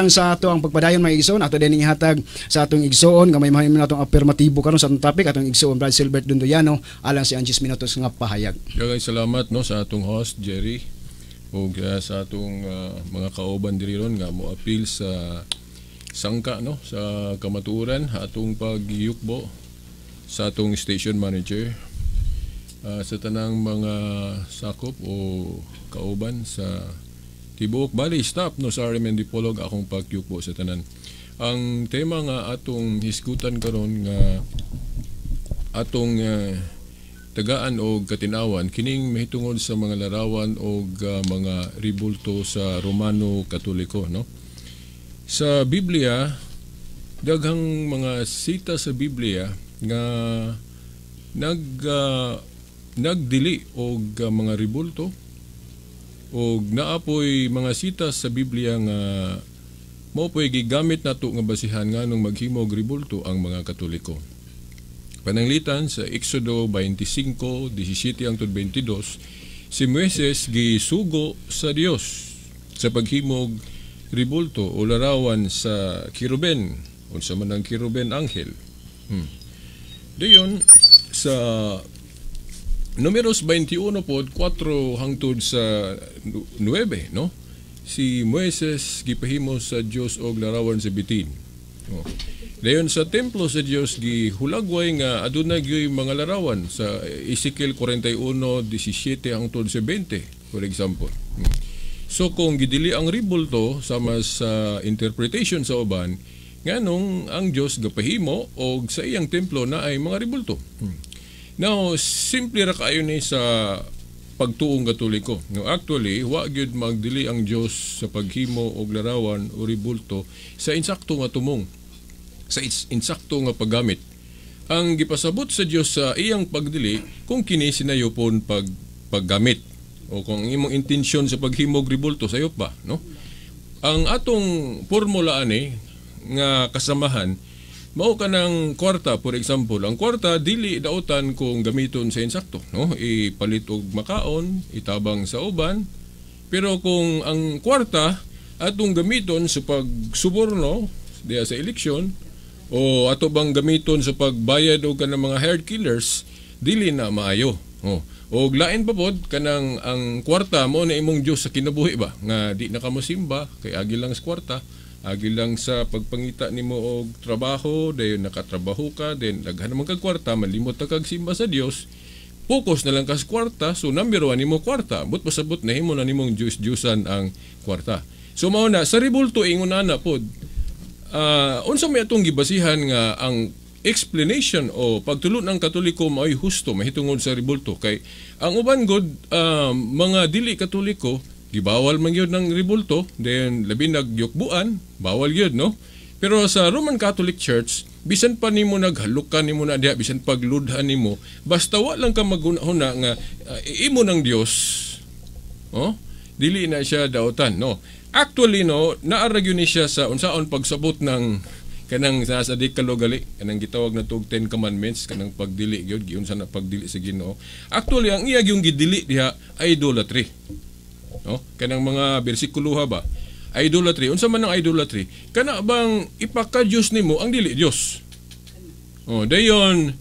Alang sa ato ang pagpadayon, mga igsoon, ato din ihatag sa atong igsoon nga may mahimo natong affirmatibo karon sa atong topic, atong igsoon Brad Silbert Dundoyano, alang sa 10 minutos nga pahayag. Daghang salamat, no, sa atong host Jerry ug sa atong mga kauban diri ron nga moapil sa sangka, no, sa kamatuoran, atong pagyukbo sa atong station manager, sa tanang mga sakop o kauban sa tibuok bali staff, no, sa RMN Dipolog, akong pagyukbo sa tanan. Ang tema nga atong hisgutan karon nga atong tagaan og katinawan kining mahitungod sa mga larawan og mga ribulto sa Romano Katoliko, no. Sa Biblia, daghang mga sita sa Biblia nga nagdili og mga ribulto og naapoy mga sita sa Biblia nga mao po'y gigamit nato nga basihan nganong maghimo og ribulto ang mga Katoliko. Pananglitan sa Exodo 25:17 hangtod 22, si Moises gisugo sa Dios sa paghimog ribulto o larawan sa kiruben. Unsa man ang kiruben? Anghel. Dayon sa Numeros 21 pod, 4 hangtod sa 9, no? Si Moises gipahimo sa Dios og larawan sa bitin. Oh. Dayon sa templo sa Dios gihulagway nga aduna gyoy mga larawan sa Ezekiel 41:17 hangtod sa 20, for example. So kung gidili ang ribulto sama sa interpretation sa uban, nganong ang Dios gapahimo og sa iyang templo na ay mga ribulto? Now, simple ra kaayo ni sa pagtuong Katoliko. No, actually, wa gyud magdili ang Dios sa paghimo og larawan o ribulto sa insakto nga tumong, sa insakto nga paggamit. Ang gipasabot sa Dios sa iyang pagdili kung kini sinayopon paggamit o kung ang imong intensyon sa paghimog ribulto sayop ba, no? Ang atong formula ani nga kasamahan mao kanang kwarta. For example, ang kwarta dili dautan kung gamiton sa insakto, no, ipalit og makaon, itabang sa uban. Pero kung ang kwarta atong gamiton sa pagsuborno diya sa eleksyon o ato bang gamiton sa pagbayad og kanang mga hired killers, dili na maayo, oh. Og lain pa pod, kanang ang kwarta mo na imong Dios sa kinabuhi ba, nga di na ka mosimba kay agi lang sa kwarta, agi lang sa pagpangita nimo og trabaho. Dayon nakatrabaho ka, then daghan naman kag kwarta, malimot na kag simba sa Dios, focus na lang ka sa kwarta. So number one nimo kwarta, but pasabot nahimo na nimong Dios Diyosan ang kwarta. So mao na sa ribulto, ingon ana pod. Unsa may atong gibasihan nga ang explanation o pagtulon ng Katoliko mao'y husto mahitungod sa ribulto? Kay ang uban god mga dili Katoliko, gibawal man gyud ng ribulto, then labi nagyukbuan, bawal gyud, no? Pero sa Roman Catholic Church, bisan pa nimo naghalok nimo na diha, bisan pagludhan nimo, basta wa lang ka maghuna nga imo ng Dios, oh, dili na siya dautan, no? Actually, no, naa ra gyud ni siya sa unsaon pagsabot ng kanang sa Decalogue gali, kanang gitawag na tug Ten Commandments, kanang pagdili gyud, giunsa na pagdili sa Ginoo. Actually, ang iya gyung gidili diha idolatry, no, kanang mga bersikulo ba, idolatry. Unsa man ang idolatry? Kana bang ipaka-Dios nimo ang dili Dios? Oh, dayon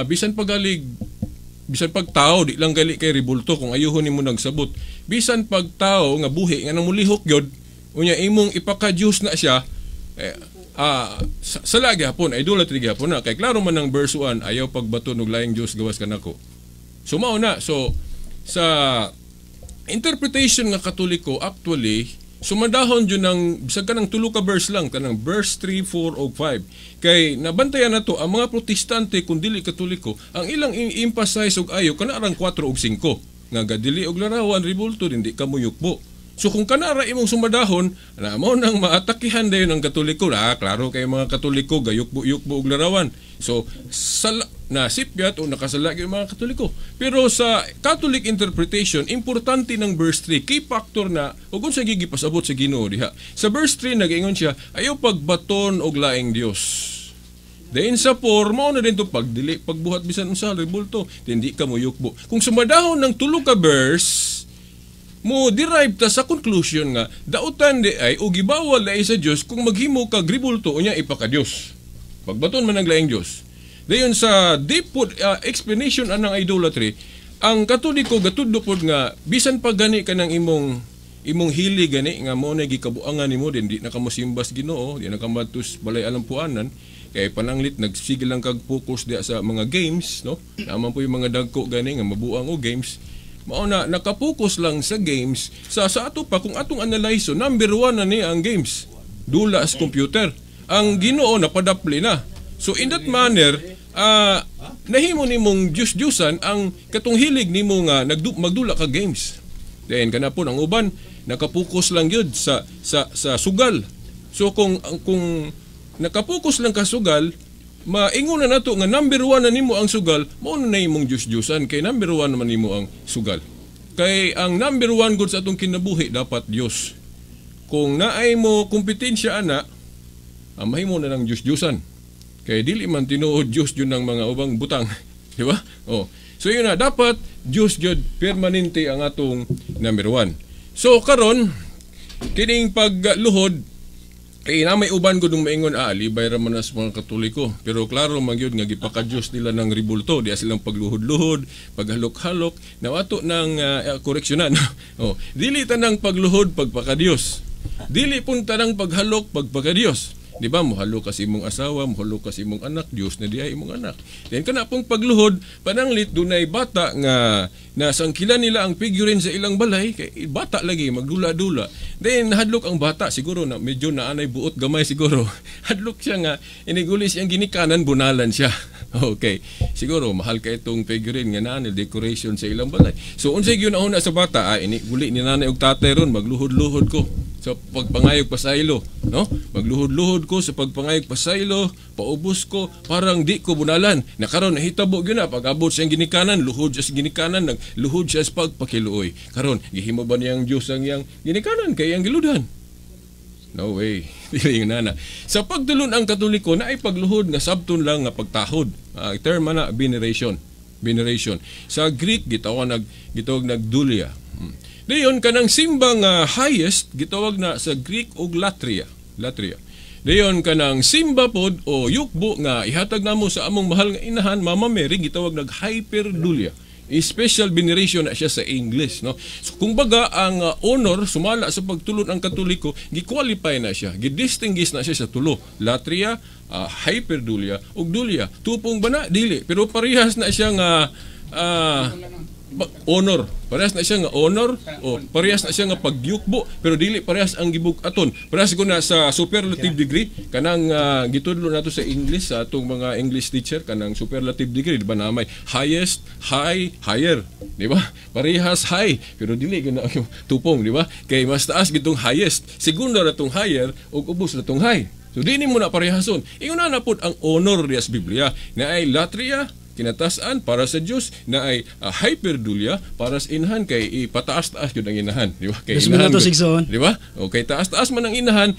bisan pagalig, bisan pag tao, di lang gali kay ribulto. Kung ayuhon nimo nagsabot, bisan pag tao nga buhi nga namulihok gyud, unya imong ipaka-Dios na siya, eh, sala gyapon, idolatry gyapon na, kay klaro man ang verse 1, ayaw pagbaton og laing Dios gawas kanako. So mao na. So sa interpretation nga Katoliko, actually sumadahon jud ng bisag kanang tulo ka verse lang, kanang verse 3, 4 o 5, kay nabantayan nato ang mga Protestante, kung dili Katoliko, ang ilang i-emphasize og ayo kana rang 4 ug 5 nga gadili og larawan, ribulto, hindi ka muyukbo. So kung kanara imong sumadahon na, mao nang maatakihan dayon ang Katoliko. Ah, klaro kay mga Katoliko gayukbo-yukbo og larawan. So sala na sipyat o nakasala yung mga Katoliko. Pero sa Catholic interpretation, importante ng verse 3, key factor na ug unsa gigipasabot sa Ginoo diha. Sa verse 3, nag-ingon siya, ayaw pagbaton og laing Dios. Dayon sa 4, mao na din to pagdili, pagbuhat bisan unsa ribulto, hindi ka moyukbo. Kung sumadahon ng tulo ka verse, Mo derive ta sa conclusion nga dautan di ay o gibawal di ay sa Dios kung maghimo kag ribulto unya ipaka-Dios. Pagbaton man ang laing Dios. Dayon sa deep pod explanation anang idolatry, ang Katoliko gatudlo pod nga bisan pa gani kanang imong imong hili gani nga mo na gikabuangan nimo din, di na ka mosimbas Ginoo, di na ka matus balay alampuanan kay pananglit nagsige lang kag focus diya sa mga games, no? Naman po yung mga dagko gani nga mabuang og games, mao na nakapokus lang sa games. Sa ato pa, kung atong analyze, so number one na ni ang games, dula sa computer, ang Ginoo napadapli na. So in that manner, nahimo nimong Diyos-Diyusan ang katong hilig nimo nga magdula ka games. Then kana po ang uban nakapokus lang yun sa sugal. So kung nakapokus lang ka sugal, maingon na nato nga number one na nimo ang sugal, mao na imong Diyos-Diyusan kay number one naman nimo ang sugal. Kay ang number one gud sa atong kinabuhi dapat Dios. Kung naay mo kompetensya ana, ang mahimo na ng Diyos-Diyusan. Kay dili man tinuod Diyos yun ng mga ubang butang. Di ba? Oh. So yun na, dapat Diyos gyud permanente ang atong number one. So karon kining pagluhod kay na may uban gud maingon, libay ra man na sa mga Katoliko, pero klaro man gyud nga gipaka-Dios nila ng ribulto diya silang pagluhod-luhod, paghalok-halok na ato ng koreksyonan. Oh, dili tanang pagluhod pagpaka-Dios, dili pun tanang paghalok pagpaka-Dios. Di ba? Muhalok ka sa imong asawa, muhalok ka sa imong anak, Dios na diay imong anak. Then kana pong pagluhod, pananglit dunay bata nga nasangkilan nila ang figurine sa ilang balay, kay bata lagi magdula-dula. Then hadlok ang bata siguro na medyo naanay buot gamay siguro. Hadlok siya nga iniguli siyang ginikanan, bunalan siya. Okay. Siguro mahal kay itong figurine nga naa decoration sa ilang balay. So unsay gyud na sa bata, ini guli ni nanay og tatay ron, magluhod-luhod ko sa pagpangayog pasaylo, no? Magluhod-luhod ko sa pagpangayog pasaylo, paubos ko, parang di ko bunalan. Na karon nahitabo gyud na pag-abot sa ginikanan, luhod siya sa ginikanan, nagluhod siya sa pagpakiluoy. Karon gihimo ba niyang Dios ang iyang ginikanan kay iyang giludhan? No way. Dili yung nana. Sa pagdulon ang Katoliko na ay pagluhod nga sabton lang nga pagtahod. Term na veneration. Veneration. Sa Greek gitawag nagdulia. Dayon kanang simba nga highest gitawag na sa Greek og latria. Latria. Dayon kanang simba pod o yukbo nga ihatag namo sa among mahal nga inahan, Mama Mary, gitawag nag hyperdulia. Special veneration na siya sa English, no? So kung baga ang honor sumala sa pagtulon ang Katoliko, gi-qualify na siya, gi-distinguish na siya sa tulo: latria, hyperdulia ug dulia. Tupong ba na? Dili, pero parehas na siya nga honor. Parehas na siya nga honor o parehas na siya nga pagyukbo, pero dili parehas ang gibug-aton. Parehas ko na sa superlative degree kanang gitudlo nato sa English sa atong mga English teacher, kanang superlative degree, di ba, na may highest, high, higher, di ba? Parehas high pero dili gyud na ang tupong, di ba? Kay mas taas gitong highest, segundo na tong higher ug ubos na tong high. So dili mo na parehason. Ingon na na pod ang honor diya sa Biblia na ay latria, kinatasan para sa Dios, na ay hyperdulia para sa inahan kay ipataas-taas gyud ang inahan, di ba? Kay Dos inahan minutos, gyud, igsoon. di ba? Okay, taas-taas man ang inahan,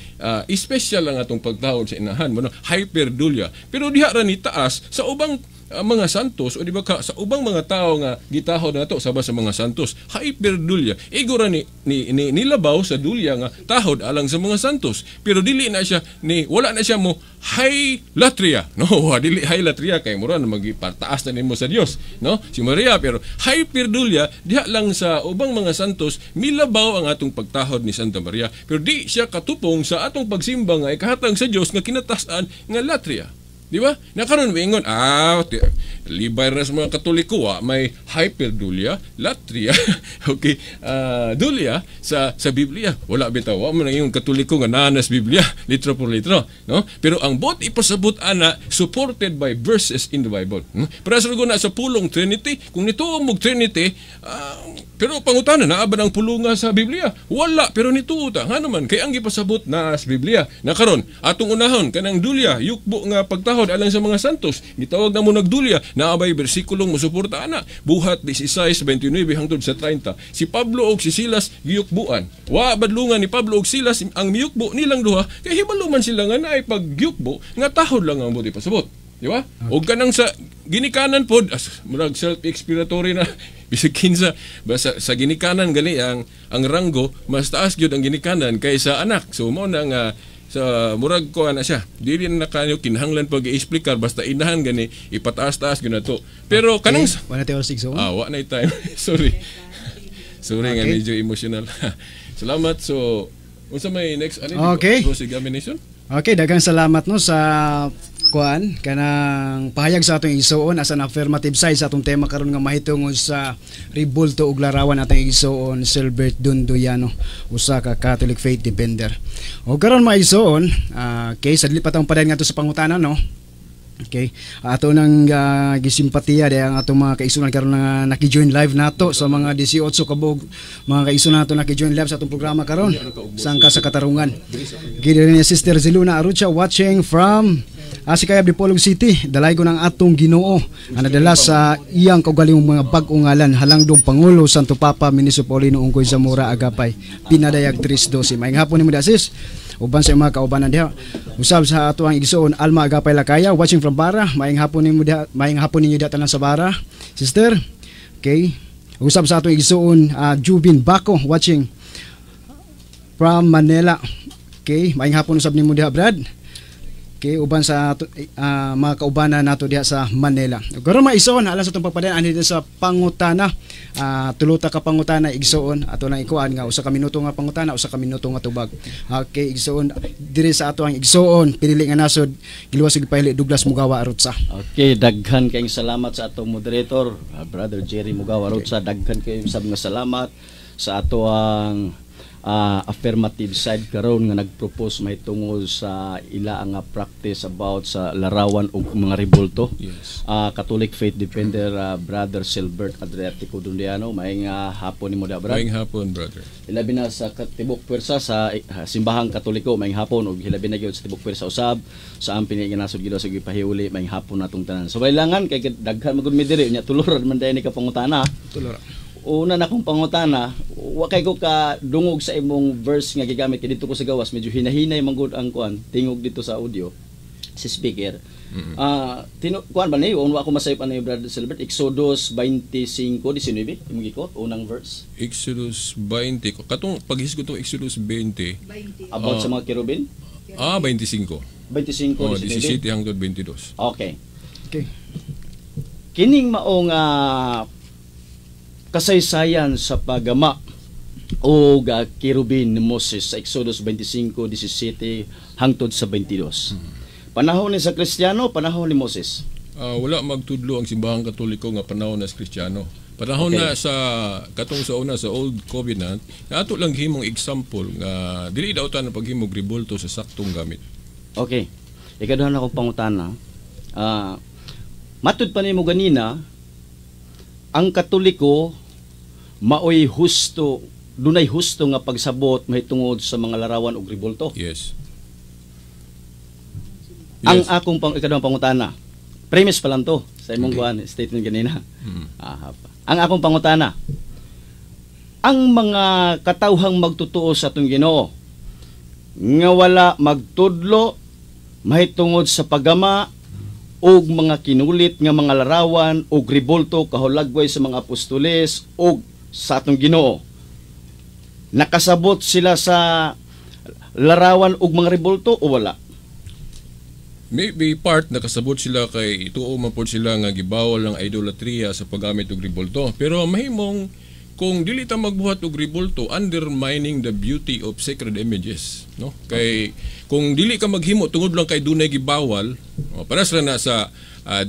special ang atong pagtahod sa inahan, mo hyperdulia. Pero diha ra ni taas sa ubang mga santos o di ba ka, sa ubang mga tao nga gitahod nato saba sa mga santos, hyperdulia. Igo ra ni nilabaw sa dulia nga tahod alang sa mga santos. Pero dili na siya ni wala na siya mo high latria. No, wa dili high latria kay mura na magipataas na nimo sa Dios, no? Si Maria, pero hyperdulia diha lang sa ubang mga santos milabaw ang atong pagtahod ni Santa Maria. Pero di siya katupong sa atong pagsimba nga ikahatag sa Dios nga kinatasan nga latria. Di ba? Nakaroon moingon, libay ra sa mga Katoliko, may hyperdulia, latria, okay, dulia sa Biblia. Wala bitaw, wa man ang iyong Katoliko nga nanas Biblia, litro por litro, no? Pero ang bot ipasabot ana supported by verses in the Bible. Pero sa na sa pulong Trinity, kung nituo mo Trinity, pero pangutana, naa ba ng pulunga sa Biblia? Wala, pero nituo ta. Nga naman, kay ang gipasabot na sa Biblia. Na karon, atong unahon, kanang dulya, yukbo nga pagtahod alang sa mga santos, gitawag na mo nagdulya, naabay bersikulong mosuporta ana. Buhat 16:29 hangtod sa 30. Si Pablo og si Silas giyukbuan. Wa badlungan ni Pablo og Silas ang miyukbo nilang duha, kay hibalo man sila nga naay pagyukbo nga tahod lang ang buti pasabot. Di ba? Og kanang sa ginikanan pod, as, murag self-explanatory na. Bisag kinsa basta sa ginikanan gani ang ranggo, mas taas gyud ang ginikanan kaysa anak. So mo na nga sa murag ko ana siya. Dili na kanyo kinahanglan pag i-explicar, basta inahan gani ipataas-taas gyud nato. Pero kanang Okay. Wala tayo oras, igsoon. Ah, wa na time. Sorry. Sorry nga medyo emotional. Salamat. So unsa may next ani? Cross examination? Okay, daghang salamat, no, sa kuan kanang pahayag sa atong igsuon as an affirmative side sa atong tema karon nga mahitungod sa rebulto ug larawan, atong igsuon Silbert Dunduyano, usa ka Catholic faith defender. O karon, mga igsuon, okay, sa dili pa tong padayon ngadto sa pangutana, no. Okay. Ato nang gisimpatiya di ang atong mga kaigsuonan karon nga naki-join live nato, sa mga 18 ka buok mga kaigsuonan nato naki-join live sa atong programa karon. Sangka sa katarungan. Gini ni Sister Ziluna Arucha, watching from Asikayab, Dipolog City. Dalaygon ang atong Ginoo ang nadala sa iyang kaugalingong mga bag-ong ngalan, Halangdong Pangulo Santo Papa Ministro Paulino Ungkoy Zamora Agapay. Pinadayag 3:12. Maayong hapon nimo da, sis, uban sa mga kaubanan diha. Usab sa ato ang igsoon Alma Agapay Lakaya, watching from Bara. Maayong hapon nimo diha, maayong hapon ninyo diha tanan sa Bara. Sister. Okay. Usab sa atong igsoon Jubin Bako, watching from Manila. Okay, maayong hapon usab nimo diha, Brad. Okay, uban sa mga kaubanan nato diha sa Manila. Karon, mga igsoon, alang sa atong pagpadayon ani dito sa pangutana. Tulo ta ka pangutana, igsoon, ato lang ikuan nga usa ka minuto nga pangutana, usa ka minuto nga tubag. Okay, igsoon, diri sa ato ang igsoon pinili nga nasod, giluwas ug gipahili Douglas Mugawa Arutsa. Okay, daghan kayong salamat sa atong moderator, Brother Jerry Mugawa Rotsa. Daghan kayong sab nga salamat sa ato ang affirmative side karon nga nagpropose mahitungod sa ila ang practice about sa larawan ug mga rebulto. Catholic Faith Defender, Brother Silbert Adriatico Dundiano, maayong hapon nimo da, brad. Maayong hapon, brother. Hilabi na sa tibok puwersa sa simbahang Katoliko, maayong hapon, ug hilabi na gyud sa tibok puwersa usab sa ang pinili nga nasod, giluwas ug gipahiuli, maayong hapon natong tanan. So kailangan kay daghan man gud mi diri unya tuloran man dayon ni ka pangutana. Tulora. Una na akong pangutana, wa kay ko ka dungog sa imong verse nga gigamit kay dito ko sa gawas medyo hinahinay man gud ang kuan tingog dito sa audio si speaker. Ah, kuan ba ni? Wa ko masayop ano yung Brother Silbert, Exodus 25:19 imong gikot unang verse. Exodus 20. Katong paghisgot tong Exodus 20, about sa mga kerubin. Ah, 25. 25 Oh, 19. 17 hangtod 22. Okay. Okay. Kining maong kasaysayan sa paggama o kerubin ni Moses sa Exodus 25:17 hangtod sa 22. Panahon ni sa Kristiyano, panahon ni Moses? Ah, wala magtudlo ang simbahang Katoliko nga panahon na sa Kristiyano. Panahon na sa katong sa una sa Old Covenant, nga ato lang himong example nga dili daw ta na paghimog rebulto sa saktong gamit. Okay. Ikaduha na akong pangutana. Matud pa nimo ganina, ang Katoliko maoy husto, dunay husto nga pagsabot mahitungod sa mga larawan og rebulto. Yes. Ang akong ikaduhang pangutana. Premise pa lang to sa imong kuan statement ganina. Ang akong pangutana. Ang mga katawhang magtotoo sa atong Ginoo nga wala magtudlo mahitungod sa paggama og mga kinulit nga mga larawan og rebulto kahulagway sa mga apostoles og sa atong Ginoo. Nakasabot sila sa larawan og mga rebulto o wala? Maybe part nakasabot sila kay ituo man pod sila nga gibawal ang idolatria sa paggamit og rebulto. Pero mahimong kung dili ta magbuhat og rebulto, undermining the beauty of sacred images, no? Kay kung dili ka maghimo tungod lang kay dunay gibawal, oh, para sila na sa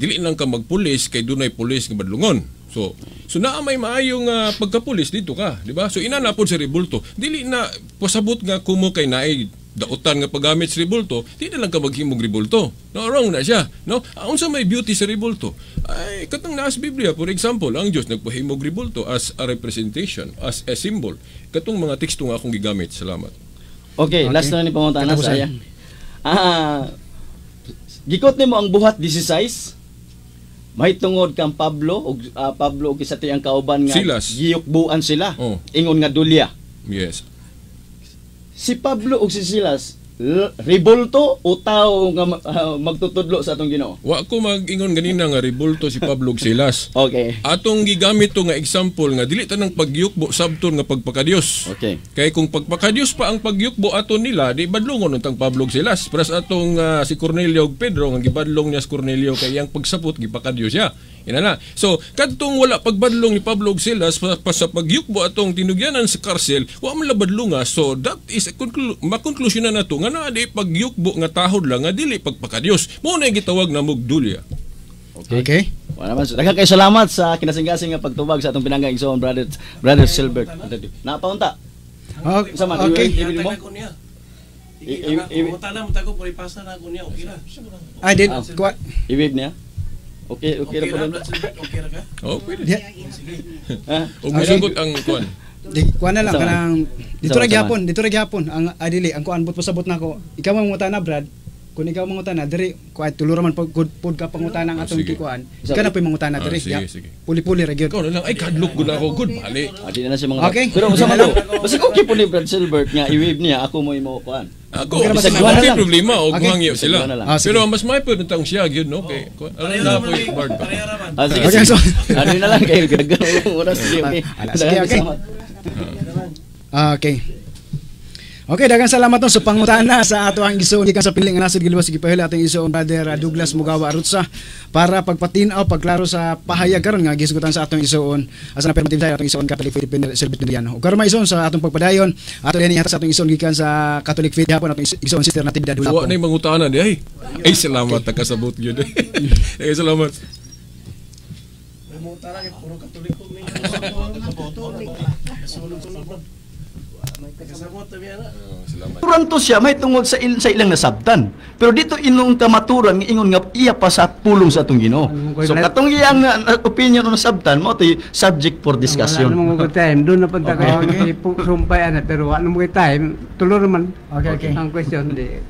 dili lang ka magpulis kay dunay pulis nga badlungon. So naa may maayong pagkapulis dito ka, di ba? So ina na pod sa rebulto. Dili na pasabot nga kumo kay naay dautan nga paggamit sa rebulto, di na lang ka maghimog rebulto. No, wrong na siya. No? Unsa may beauty sa rebulto? Ay, katong naas Biblia, for example, ang Diyos nagpahimog rebulto as a representation, as a symbol. Katong mga teksto nga akong gigamit. Salamat. Okay, last na ni pangutana Katapusan. saya. Gikot nimo ang Buhat 16 mahitungod kang Pablo ug isa ang kauban nga Silas. giyukbuan sila. Oh. Ingon nga dulya. Yes. Si Pablo ug si Silas Ribulto o tao nga magtutudlo sa atong Ginoo? Wa ko mag-ingon ganina nga ribulto si Pablo ug Silas. Atong gigamit to nga example nga dili tanang pagyukbo sabton nga pagpakadiyos. Kay kung pagpakadiyos pa ang pagyukbo ato nila, di badlongon untang Pablo ug Silas. Pras atong si Cornelio ug Pedro nga gibadlong niya si Cornelio kay iyang pagsapot gipakadiyos siya. Ina na. So kadtong wala pagbadlong ni Pablo ug Silas pa sa pagyukbo atong tinugyanan sa karsel, wa man la badlonga. So that is a makonklusyonan nato nga naa di pagyukbo nga tahod lang nga dili pagpakadiyos. Mao na gitawag na mugdulya. Okay. Okay. Wala man. Daghang kay salamat sa kinasing-kasing nga pagtubag sa atong pinangga igsoon, brother Silbert. Napaunta. Sa man, i- mo? Ihatag ako niya. Mangutana mo ko, pero ipasa na ako niya, okay ra. Ay, din kuan. I-wave niya. Okay, okay Okay ra po ra, doon. Brad Silbert, okay ra ka? Oh, pwede. Di, Ha? Ug mosagot ang kuan. Di kuan na lang Sama. kanang dito Sama, ra sama. gyapon, dito ra gyapon ang adili ang kuan, but pasabot nako. Ikaw mangutana, Brad. Kung ikaw mangutana diri, kuan tulo ra man pud pud ka pangutana ang atong Sige. gikuan. Ikaw na po'y mangutana diri. Sige, Ya. sige. Puli-puli ra gyud. Ikaw na lang ay kadlok gud ako good bali. Ah, di na na siya mga. Okay. Pero sa man to, basta okay po ni Brad Silbert nga i-wave niya ako mo imo kuan. Ako, Okay ra ba bisag sila? wala lang. problema og Okay. hangyo sila. Bisag na lang. Ah, sige. Pero mas may pud tang siya gyud, no, kay kuan. Alam Pareho na raman po ni- Bard ba. Pareho raman. Ah, sige, Okay, sige. so- Ano na lang kayo gagawin oras, sige, okay. Ah, sige, okay. Salamat. Ah, okay. Okay, daghang salamat no sa pangutana sa ato ang igsoon gikan sa piling nga nasod giluwas gipahila atong igsoon brother Douglas Mugawa Arutsa para pagpatin-aw, pagklaro sa pahayag karon nga gisgutan sa atong igsoon as an affirmative side atong igsoon Catholic Faith Defender Silbert Diliano. Ug karon mga igsoon, sa atong pagpadayon ato din sa atong igsoon gikan sa Catholic Faith hapon atong igsoon Sister Natividad Wa Dulapon. na yung mangutana di ay. Ay, salamat nakasabot gyud. Ay, salamat. Mangutana kay puro Katoliko mi. Sulod-sulod man. Kasabot tabi ana. Oh, salamat. Maturan to siya may tungod sa ilang nasabtan. Pero dito inong kamaturan nga ingon nga iya pa sa pulong sa atong Ginoo. So katong iyang opinion o nasabtan mo to'y subject for discussion. Wala namang good time. Doon na punta kayo. Okay. Sumpay ana pero wala namang time. Tulo naman. Okay. Ang question di.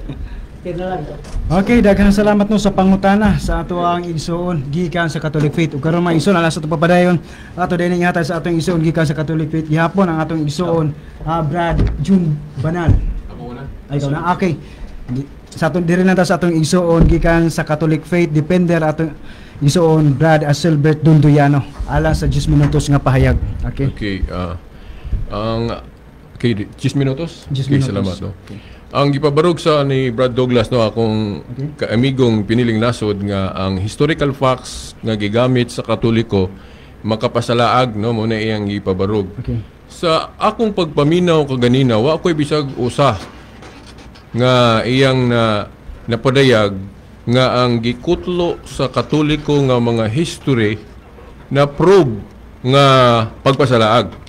Okay, daghang salamat no sa pangutana sa ato ang igsoon gikan sa Catholic Faith. Ug karon mga igsoon, alas ato papadayon ato din ihatag sa atong igsoon gikan sa Catholic Faith gihapon ang atong igsoon Brad June Banal. Ako na. Ay, ikaw na. Okay. Sa atong diri lang ta sa atong igsoon gikan sa Catholic Faith Defender atong igsoon Brad Asilbert Dunduyano alang sa 10 minutos nga pahayag. Okay. Okay, ang okay, 10 minutos? 10 Okay, minutos. salamat, no. Ang gipabarog sa ni Brad Douglas, no, akong kaamigong piniling nasod nga ang historical facts nga gigamit sa Katoliko makapasalaag, no, mo na iyang gipabarog. Sa akong pagpaminaw kaganina, wa ko'y bisag usa nga iyang na napadayag nga ang gikutlo sa Katoliko nga mga history na prove nga pagpasalaag.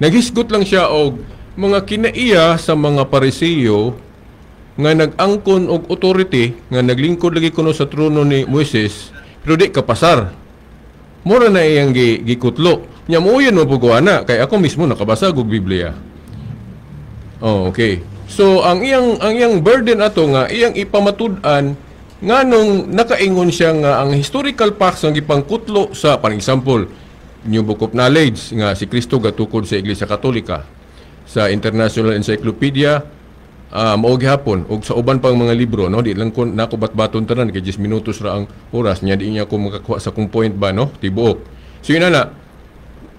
Naghisgot lang siya og mga kinaiya sa mga Parisiyo nga nag-angkon og authority nga naglingkod lagi kuno sa trono ni Moises pero di kapasar. Mura na iyang gikutlo. Nya mo mo pugwana kay ako mismo nakabasa og Biblia. Oh, okay. So ang iyang burden ato nga iyang ipamatud-an nganong nakaingon siya nga ang historical facts ang gipangkutlo sa, par example, New Book of Knowledge nga si Kristo gatukod sa Iglesia Katolika, sa International Encyclopedia, mao gihapon ug sa uban pang mga libro, no, di lang ko nako batbaton tanan kay 10 minutos ra ang oras niya, di niya ko makakuha sa kong point ba, no, tibuok. So yun na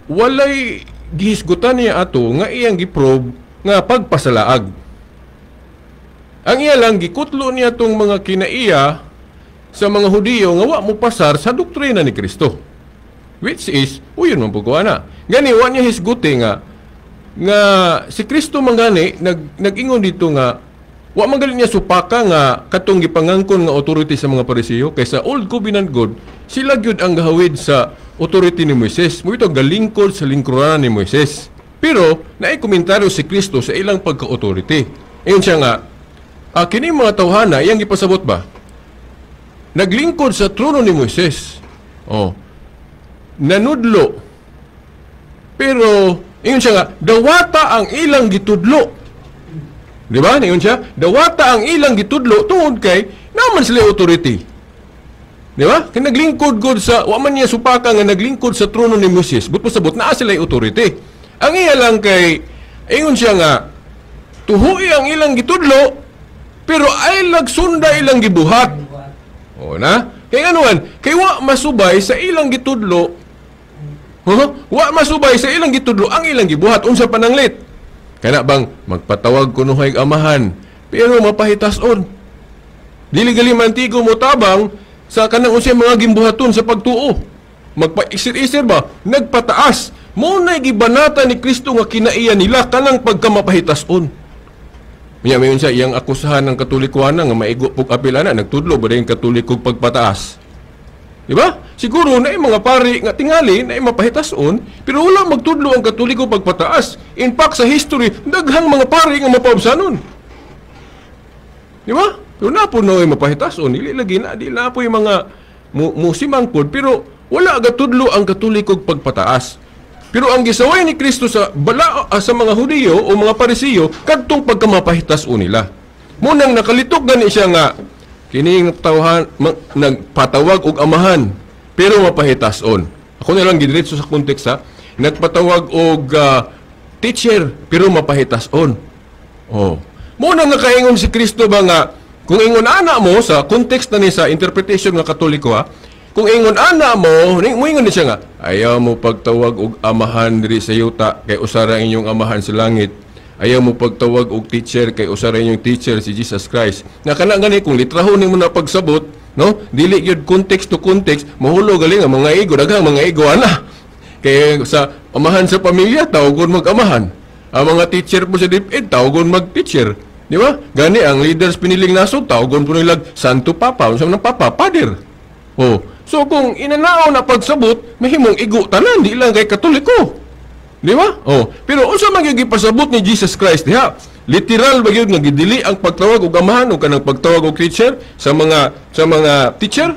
walay gihisgutan niya ato nga iyang giprobe nga pagpasalaag. Ang iya lang gikutlo niya tong mga kinaiya sa mga Hudiyo nga wa mo pasar sa doktrina ni Kristo. Which is, uyon man pud na. Gani wa niya hisguti nga nga si Kristo man gani nag-ingon dito nga wa man gali niya supaka nga katong gipangangkon nga authority sa mga Parisiyo kaysa Old Covenant God sila gyud ang gahawid sa authority ni Moises. Mo ito galingkod sa lingkuran ni Moises. Pero naay komentaryo si Kristo sa ilang pagka-authority. Ingon siya nga kini mga tawhana iyang gipasabot ba? Naglingkod sa trono ni Moises. Oh. Nanudlo. Pero ingon siya nga dawata ang ilang gitudlo. Di ba? Ingon siya, dawata ang ilang gitudlo tungod kay naman sila authority. Di ba? Kay naglingkod god sa wa man niya supaka nga naglingkod sa trono ni Moses. But pasabot naa sila authority. Ang iya lang kay ingon siya nga Tuhui ang ilang gitudlo, pero ay lagsunda ilang gibuhat. O na? Kay anuan, kay wa masubay sa ilang gitudlo. Huh? Wa masubay sa ilang gitudlo ang ilang gibuhat, unsa pananglit? Kana bang magpatawag kunuhay amahan, pero mapahitason. Dili gali mantigo mo tabang sa kanang unsay mga gimbuhaton sa pagtuo. Magpaisir-isir ba? Nagpataas. Mo na gibanata ni Kristo nga kinaiya nila kanang pagkamapahitason. Unya mayon siya iyang akusahan ng Katolikoana nga maigo pug apil ana, nagtudlo ba dayong Katoliko pagpataas? Di ba? Siguro na mga pari nga tingali na mapahitason, pero wala magtudlo ang Katoliko pagpataas. In fact, sa history, daghang mga pari nga mapaubsanon. Di ba? Pero na po na mapahitason, dili lagi na, di na po yung mga musimangkod, pero wala gatudlo ang Katoliko pagpataas. Pero ang gisaway ni Kristo sa bala sa mga Hudiyo o mga Parisiyo kadtong pagkamapahitas-on nila. Munang nakalitok gani siya nga kining tawhan nagpatawag og amahan pero mapahitas-on. Ako na lang gidiretso sa context ha. Nagpatawag og teacher pero mapahitas-on. Oh. Munang nakaingon si Kristo ba nga kung ingon ana mo sa context na ni sa interpretation nga Katoliko ha, kung ingon ana mo, moingon ni siya nga, ayaw mo pagtawag og amahan diri sa yuta kay usa ra inyong amahan sa langit. Ayaw mo pagtawag og teacher kay usa ra inyong teacher si Jesus Christ. Nga kana gani kung litrahon nimo na pagsabot, no? Dili gyud context to context, mahulog gali nga mga igo, daghang mga igo ana. Kay sa amahan sa pamilya tawgon mag-amahan. Ang mga teacher po sa DepEd tawgon mag-teacher. Di ba? Gani ang leaders piniling nasod tawgon po nila Santo Papa, unsa man ang Papa, Father. Oh. So kung inanao na pagsabot, mahimong igo tanan, di lang kay Katoliko. Di ba? Oh, pero unsa man gyud gipasabot ni Jesus Christ diha? Literal ba gyud nga gidili ang pagtawag og amahan o kanang pagtawag og teacher sa mga teacher,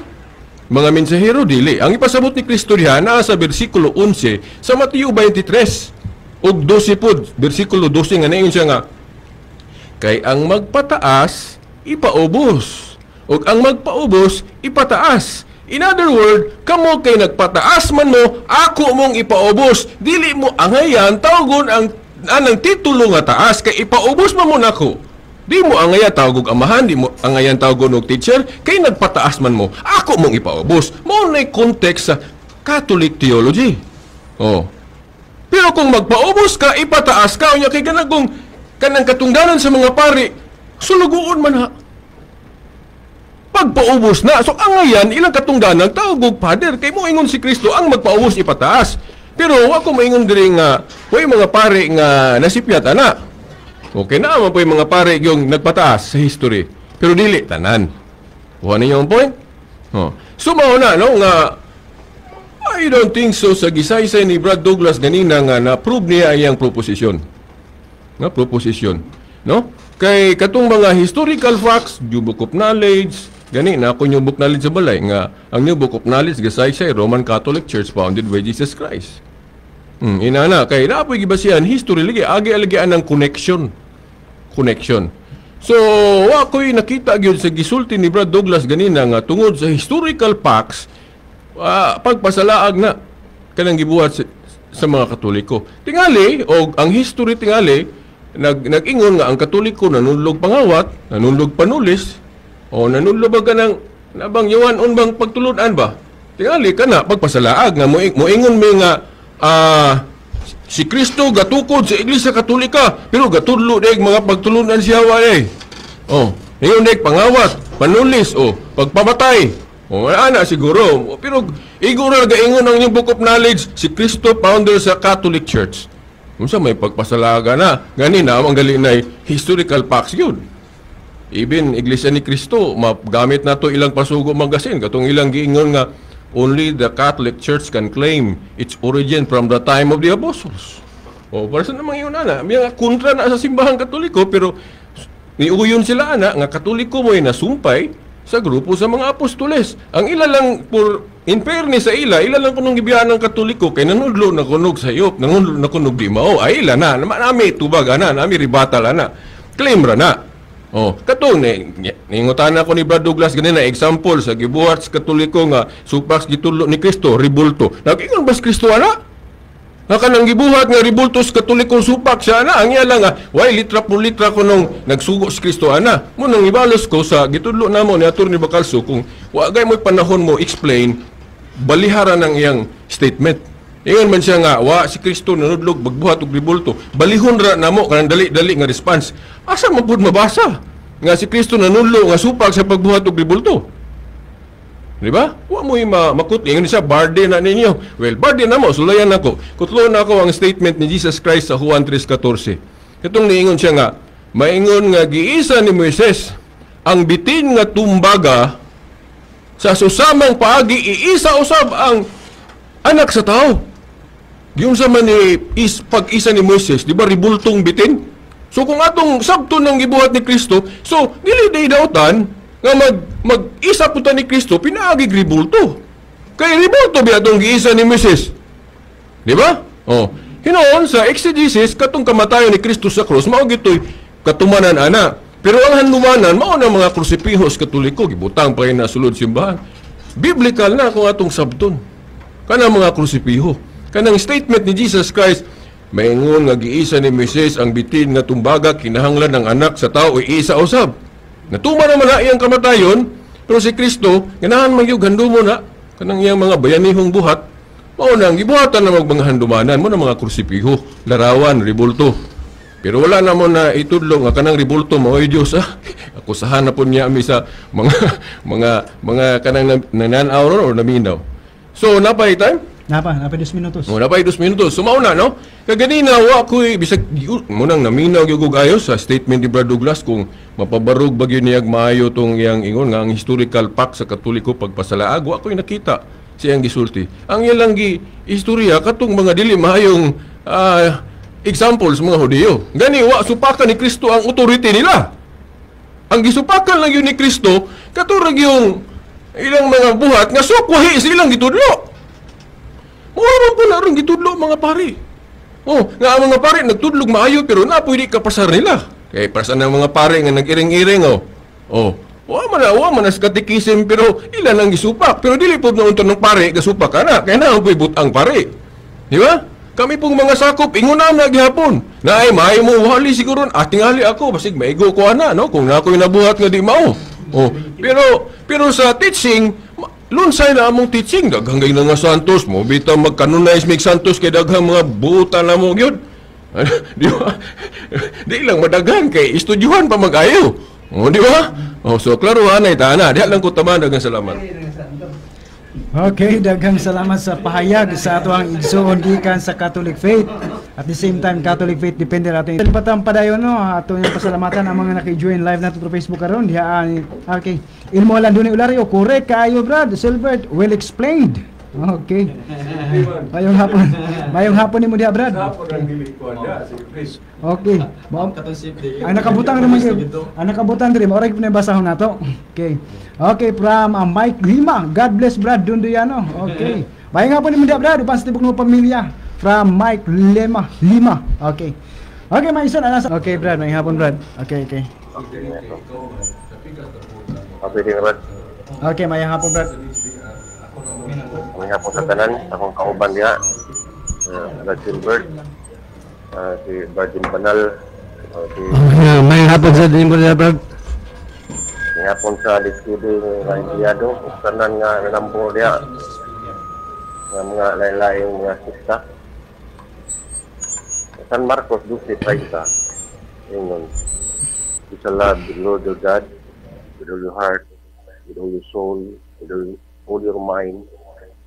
mga mensahero, dili. Ang ipasabot ni Kristo diha naa sa bersikulo 11 sa Mateo 23 ug 12 pod, bersikulo 12 nga naingon siya nga kay ang magpataas ipaubos ug ang magpaubos ipataas. In other word, kamo kay nagpataas man mo, ako mong ipaubos. Dili mo angayan tawgon ang anang titulo nga taas kay ipaubos man mo nako. Di mo angayan tawgog amahan, di mo angayan tawgon og teacher kay nagpataas man mo, ako mong ipaubos. Mao nay context sa Catholic theology. Oh. Pero kung magpaubos ka, ipataas ka, unya kay ganagong kanang katungdanan sa mga pari, sulugoon man ha. Pagpaubos na. So angayan ilang katungdanan tawgog father kay mo ingon si Kristo ang magpaubos ipataas. Pero wa ko maingon diri nga way mga pare nga nasipyat ana. Okay na man po'y mga pare yung nagpataas sa history. Pero dili tanan. Kuha ninyo ang point? Oh. So mao na no nga I don't think so sa gisaysay ni Brad Douglas ganina nga na-prove niya iyang proposition. Nga proposition, no? Kay katong mga historical facts, New Book of Knowledge, gani na ako New Book Knowledge sa balay nga ang New Book of Knowledge gisaysay Roman Catholic Church founded by Jesus Christ. Inana kay naapoy gibasihan history lagi agi-alagian ng connection. Connection. So, wa ko'y nakita gyud sa gisulti ni Brad Douglas ganina nga tungod sa historical facts pagpasalaag na kanang gibuhat sa mga Katoliko. Tingali og ang history tingali nag-ingon nga ang Katoliko nanunlog pangawat, nanunlog panulis, o nanunlog ba kanang nabang yuan unbang pagtulunan ba? Tingali kana pagpasalaag nga moingon mi nga si Kristo gatukod sa Iglesia Katolika pero gatudlo deg mga pagtulunan siya wa eh. Oh, ingon deg pangawat, panulis o pagpamatay. O ana siguro, pero igo ra gaingon ang inyong Book of Knowledge si Kristo founder sa Catholic Church. Unsa may pagpasalaga na gani na ang gali na historical facts yun. Even Iglesia ni Kristo magamit nato ilang pasugo magasin katong ilang giingon nga only the Catholic Church can claim its origin from the time of the apostles. O para sa namang yun ana, may kontra na sa simbahang Katoliko pero niuyon sila ana nga Katoliko mo'y nasumpay sa grupo sa mga apostoles. Ang ila lang for in fairness sa ila, ila lang kunong gibiyaan ng Katoliko kay nanudlo na kunog sa iyop, nanudlo na kunog di mao. Ay ila na, nami tubag ana, nami ribatal ana. Claim ra na. Oh, katong ningutan ako ni Brad Douglas ganina example sa gibuhat sa Katoliko nga supak gitudlo ni Kristo ribulto. Nag-ingon ba si Kristo ana? Nga kanang gibuhat nga ribulto sa Katolikong supak siya na ang iya lang nga way litra po litra ko nung nagsugo si Kristo ana. Mo nang ibalos ko sa gitudlo namo ni Atty. Bacalso, kung wa gay mo'y panahon mo explain, balihara ng iyang statement. Ingon man siya nga wa si Kristo nanudlog magbuhat og ribulto. Balihon ra namo kanang dali-dali nga response. Asa man pud mabasa nga si Kristo nanudlo nga supak sa pagbuhat og ribulto? Di ba? Wa mo makut. Ingon siya, barde na ninyo. Well, barde na mo, sulayan ako. Kutlo na ako ang statement ni Jesus Christ sa Juan 3:14. Katong niingon siya nga, maingon nga giisa ni Moises ang bitin nga tumbaga, sa susamang paagi iisa usab ang anak sa tao. Giunsa man ni is pag-isa ni Moises, di ba ribultong bitin? So kung atong sabto ng gibuhat ni Kristo, so dili day dautan nga mag-isa po ta ni Kristo pinaagi ribulto. Kay ribulto biya atong giisa ni Moises. Di ba? Oh. Hinoon sa exegesis katong kamatayon ni Kristo sa krus mao gitoy katumanan ana. Pero ang handumanan mao na mga krusipihos Katoliko gibutang pa na sulod simbahan. Biblical na kung atong sabton. Kanang mga krusipiho. Kanang statement ni Jesus Christ, maingon nga giisa ni Moises ang bitin nga tumbaga, kinahanglan ng anak sa tao iisa usab. Natuma naman na iyang kamatayon, pero si Kristo ganahan man gyud handumo na kanang iyang mga bayanihong buhat, mao nang gibuhatan na mag mga handumanan mo na mga krusipiho, larawan, ribulto. Pero wala na mo na itudlo nga kanang ribulto mao'y Dios ah. Akusahan na po niya mi sa mga mga mga kanang nananaw ron or naminaw. So napay time? Napa 2 minutos. Oh, napay 2 minutos. So mauna no. Kaganina wa ko'y bisag munang naminaw gyud og ayo sa statement ni Brad Douglas kung mapabarog ba gyud niyag maayo tong iyang ingon nga ang historical fact sa Katoliko pagpasalaag, wa ko'y nakita siyang gisulti. Ang iya lang gi istorya katong mga dili maayong examples mga Hudiyo. Gani wa supakan ni Kristo ang authority nila. Ang gisupakan lang yun ni Kristo katurag yung ilang mga buhat nga sukwahi silang gitudlo. Mura man po na rin gitudlo mga pari. Oh, nga ang mga pari nagtudlog maayo pero na pwede ka pasar nila. Kay pasan ang mga pari nga nag-iring-iring oh. Oh, wa man na sa katekisim pero ilan ang gisupak. Pero dili po na unta ng pari gasupak ka na. Kaya na ang ang pari. Di ba? Kami pong mga sakop ingon na gihapon. Naay maayo mo wali siguro atingali ako basig maigo ko ana no kung na ako'y nabuhat nga di mao. Oh, pero sa teaching lunsay na among teaching, daghang gay na nga santos, mo bitaw mag-canonize mig santos kay daghang mga buutan na mo gyud. Di ba? Di lang madaghan kay estudyuhan pa mag-ayo. O, di ba? O, so klaro anay tana, diha lang ko taman, daghang salamat. Okay, daghang salamat sa pahayag sa ato ang igsoon gikan sa Catholic Faith. At the same time, Catholic Faith Defender ato. Patang padayon no, ato yung pasalamatan ang mga naki-join live nato through Facebook karon. Diha okay. Ilmo lang dunay Ulario, correct kaayo Brad, Silbert, well explained. Okay. Mayong hapon. Mayong hapon nimo diha Brad. Okay. Ang nakabutang naman ang nakabutang diri mao ra gyud basahon nato. Okay. Okay, from Mike Lima. God bless Brad Dunduyano. Okay. Mayong hapon nimo diha Brad, uban sa tibok nimo pamilya. From Mike Lima. Lima. Okay. Okay, may isa na. Okay, Brad, mayong hapon Brad. Okay, okay. Okay, mayong hapon Brad. May hapon sa tanan, akong kauban diha. Brad Silbert, si Virgin Banal, si may hapon sa dinmo diha Brad. May hapon sa Diskudi nga empleyado, ug tanan nga nanambo diha. Nga mga lain-laing mga sista. San Marcos 12:30. Ingon, you shall love the Lord your God with all your heart, with all your soul, with all your mind,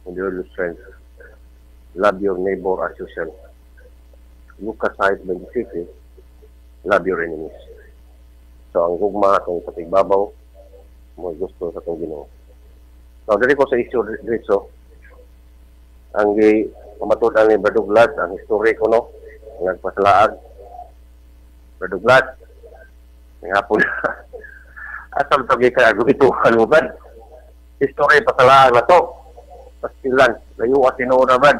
and with all your strength. Love your neighbor as yourself. Lucas 5:26, love your enemies. So ang gugma atong patigbabaw, mo gusto sa atong Ginoo. So diri ko sa issue dito, ang pamatud-an ni Brad Douglas, ang history ko no, ang nagpasalaag. Brad Douglas, hapon. Asam to kay argumentuhan mo Brad? History pasalaag na to. Pastilan, layo ka tinuod na Brad.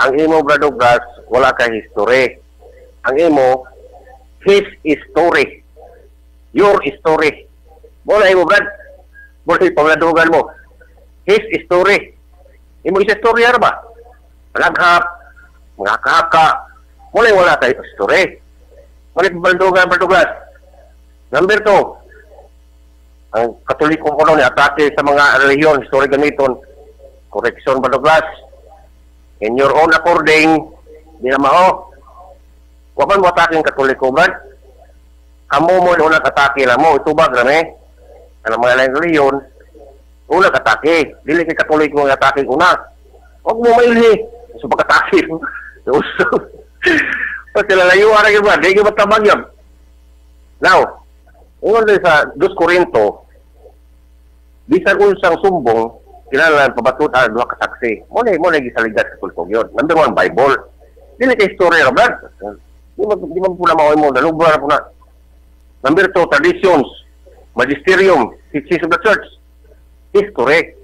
Ang imo Brad Douglas, wala kay history. Ang imo, his story. Your story. Wala imo Brad. Wala pamladugan mo. His story. Imo isa story ba? Palaghap, Mga haka-haka. Muna wala tayo story. Muna baldugan, baldugan. Number 2, ang Katoliko ko ni atake sa mga relihiyon, story gamiton. Correction, Balduglas. In your own according, di na mao. Wa man mo atake ang Katoliko, Brad. Kamo mo unang atake lang mo. Ito ba, grame? Ang mga laing relihiyon, unang atake. Dili kay Katoliko ang atake una. Huwag mo mailhi. So pagkatake. So, sila layo ara gyud ba? Di gyud matabang yun. Now, ingon din sa 2 Corinto, bisan unsang sumbong, kinahanglan pabatud-an duha ka saksi. Mo na gisaligan sa Katoliko yun. Number 1, Bible. Dili kay story ra, Brad. Di man po na maoy mo, nalubra na po na. Number 2, traditions, magisterium, teachings of the church. Is correct.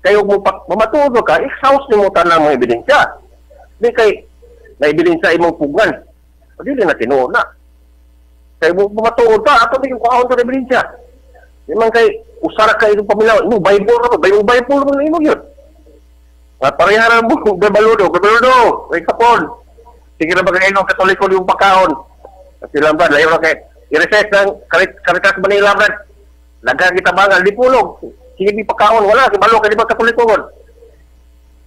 Kayo mo mamatuod ka, exhaust nimo tanang mga ebidensya. Di kay na ebidensya imong pugan. O dili na tinuod na. Kay mo mamatuod ka, ato di kuhaon ta ebidensya. Di man kay usara ka imong pamilaw, imo Bible ra, Bible Bible man imo gyud. Nga pareha mo baludo, baludo, kay kapon. Sige ra ba kay imong Katoliko yung pagkaon. Sila ba layo ra kay i-recess ng Caritas Manila, Brad. Daghang kita bangal di pulog. Sige di pagkaon wala kay balo kay di ba Katoliko god.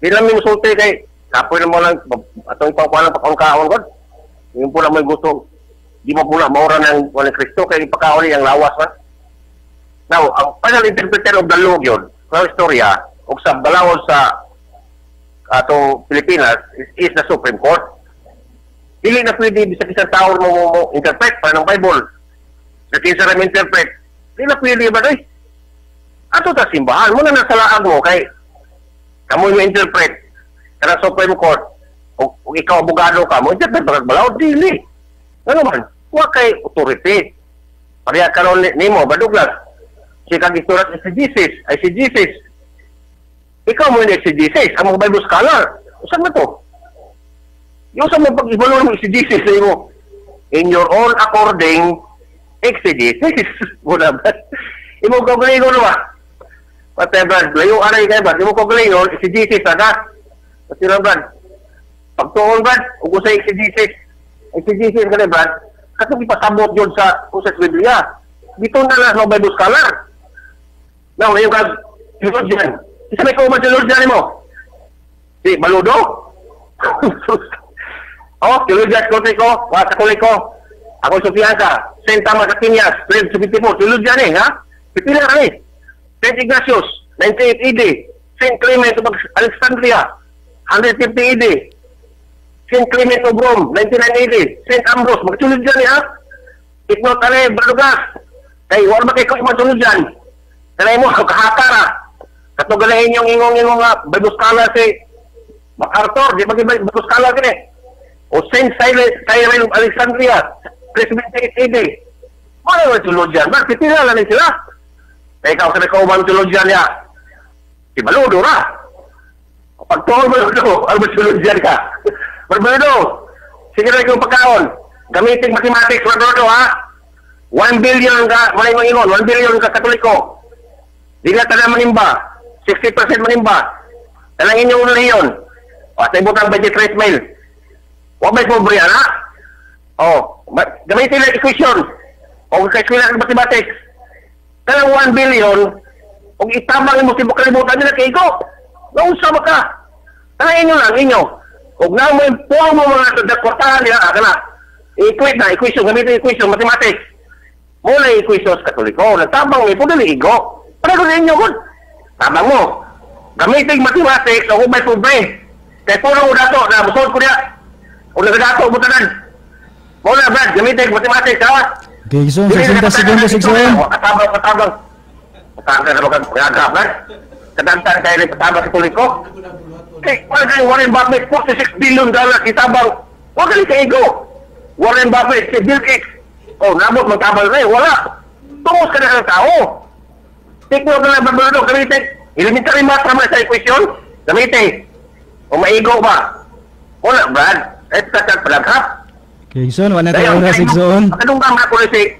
Di lang mi musulti kay kapoy na mo lang atong pangkuan pagkaon god. Yung po lang may gusto di mo pula maura ng walang Kristo kay ipakaon niya ang lawas man. Now, ang final interpreter of the law yun, sa istorya, o sa balawon sa atong Pilipinas is the Supreme Court. Dili na pwede bisag isang tao mo interpret para ng Bible. Sa kinsa ra interpret, di na pwede ba day? Ato ta simbahan mo na nasalaag mo kay kamo mo interpret kana Supreme Court o ikaw abogado ka mo interpret pag balaod dili. Ano man? Wa kay authority. Pareha karon nimo ba Douglas? Si kag isurat exegesis, ay si Jesus. Ikaw mo yung exegesis, ang mga Bible scholar. Usan mo to? Yung sa mo pag-evaluate mo exegesis sa imo. In your own according exegesis. Wala ba? Imo kagalingon ba? Patay Brad, layo aray kay Brad. Imo kagalingon exegesis ana. Kasi lang Brad. Pagtuon Brad, ug sa exegesis. Exegesis ka Brad, katong ipasabot yun sa usas Biblia. Dito na lang sa Bible scholar. Now, ngayon kag theologian. Isa may kauban theologian mo. Si Baludo. Oh, theologian Katoliko, wa Katoliko. Ako Sofia ka, Saint Thomas Aquinas, 1274, theologian eh, ha? Pipila ka eh. Saint Ignatius, 98 AD. Saint Clement of Alexandria, 150 AD. Saint Clement of Rome, 99 AD. Saint Ambrose, mag-theologian eh, ha? If not, ale, Balugas. Kay, wala ba kayo mag-theologian? Kanay mo, kahakara. Katugalahin yung ingong-ingong nga, Bible scholar si MacArthur, di ba Bible scholar kini? O Saint Cyril of Alexandria, 378 AD. Wala yung theologian. Bakit pipila lang sila? Kaya ikaw sa kauban theologian niya, si Baludo ra. Pagtuon Baludo, ano ba theologian ka? Baludo, sige na ikaw pagkaon. Gamitin mathematics, Baludo ha? 1 billion ka, wala yung ingon, 1 billion ka Katoliko. Di na tanan manimba, 60% manimba. Talang inyong reliyon. O, at ibutang 23 mil. Huwag may pobre, ana? O, gamitin lang equation. O, kaya ang mathematics. Talang 1 billion, o itamang mo sibok kalibutan nila kay Igo. Nausa ba ka? Talang inyo lang, inyo. O na mo yung puwang mo mga kwartahan nila, aka na. I-equate na, equation, gamitin equation, mathematics. Muna equation sa Katoliko. Nagtabang mo, pudali Igo. Pareho sa inyo, good. Tabang mo. Gamitin mathematics o may pobre. Kaya puro mo dato, na musod ko niya. O nagadato, butanan. Muna, Brad, gamitin mathematics, ha? Okay, so, 60 segundos, Igsoon. Katabang, katabang. Katabang na magagap, Brad. Kadantan kayo rin katabang sa tuloy ko. Eh, wala kayo Warren Buffett, $46 billion itabang. Huwag kayo sa ego. Warren Buffett, si Bill Gates. O, nabot, magtabang na eh. Wala. Tungos ka na ng tao. Take note na lang, Babaludo, gamitin. Elementary math naman sa equation. Gamitin. O maigo ba? Wala, Brad. Eh, tatat palaghap. Okay, Igsoon, wala na tayo oras, Igsoon. Makadunggang ako na si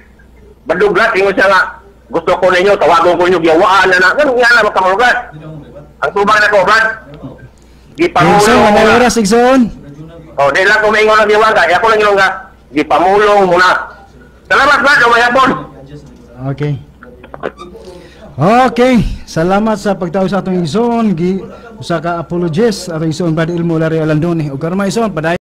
Baduglat, ingon siya nga, gusto ko ninyo, tawagon ko ninyo, giyawaan na na. Ganun nga na, magkamalugat. Ang tubang na ko, Brad. Igsoon, wala na oras, Igsoon. Oh, di lang ko maingon ang giwaga, ako lang ingon nga gipamulong mo na. Salamat ba, mayapon. Okay. Okay, salamat sa pagtawag sa atong igsoon gi usa ka apologist atong igsoon, Brad Ilmo Larry Alandoni. Ug karon, mga igsoon, padayon.